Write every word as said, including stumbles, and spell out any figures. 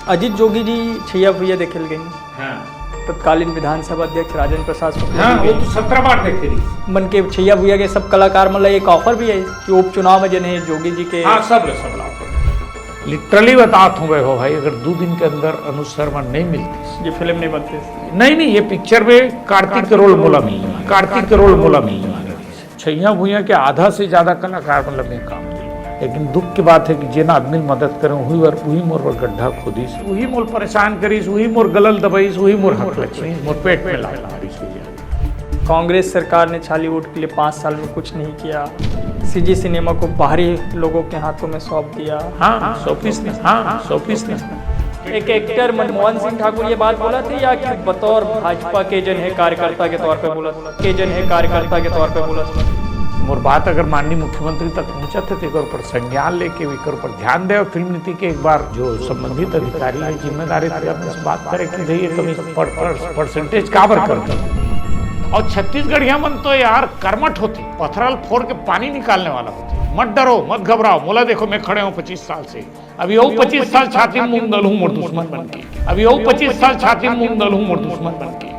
अजीत जोगी जी छइया भुइया देखे ल गइन। हाँ। तत्कालीन विधानसभा अध्यक्ष राजेंद्र प्रसाद शुक्ल हाँ, जी वो के तो सत्रह बार देखे रही। मन के छइया भुइया के सब कलाकार मन ला एक ऑफर भी है कि उपचुनाव में जने जोगी जी के हाँ, सब ला, सब ला। लिटरली बतात हूँ वैभव भाई, अगर दो दिन के अंदर अनुज शर्मा नहीं मिलती, ये फिल्म नहीं बनती। नहीं नहीं, ये पिक्चर में कार्तिक के रोल मोला मिलने वाला, कार्तिक के रोल मोला मिलने वाला। छइया भुइया के आधा से ज्यादा कलाकार मतलब मैं काम किया, लेकिन दुख की बात है कि जिन आदमी मदद करें वही वर वही मोर बर गड्ढा खोदिस, वही मोर परेशान करिस, वही मोर गला ल दबाइस, वही मोर हक ल छीनिस, मोर पेट में लात मारिस। कांग्रेस सरकार ने छालीवुड के लिए पाँच साल में कुछ नहीं किया। सीजी सिनेमा को बाहरी लोगों के हाथों में सौंप दिया। हाँ, सौंपिस ने, हाँ, सौंपिस ने। एक एक्टर मनमोहन सिंह ठाकुर ये बात बोला थे या कि बतौर भाजपा के जन है कार्यकर्ता के तौर पे बोला, के जन है कार्यकर्ता के तौर पे बोला? मोर बात अगर माननीय मुख्यमंत्री तक पहुंचत है तो एक ऊपर संज्ञान लेके एक ऊपर ध्यान दे और फिल्म नीति के एक बार जो संबंधित अधिकारी है जिम्मेदारी से अपने से बात करे कि भई ये कमी परसेंटेज काबर कर। और छत्तीसगढ़िया मन तो यार कर्मठ होते, पथरा ल फोर के पानी निकालने वाला होते। मत डरो, मत घबराओ, मोला देखो, मैं खड़े हूँ पच्चीस साल से। अभी वो पच्चीस साल छाती में मूंग दलहूं मोर दुश्मन बन के, अभी वो पच्चीस साल छाती में मूंग दलहूं मोर दुश्मन बन के।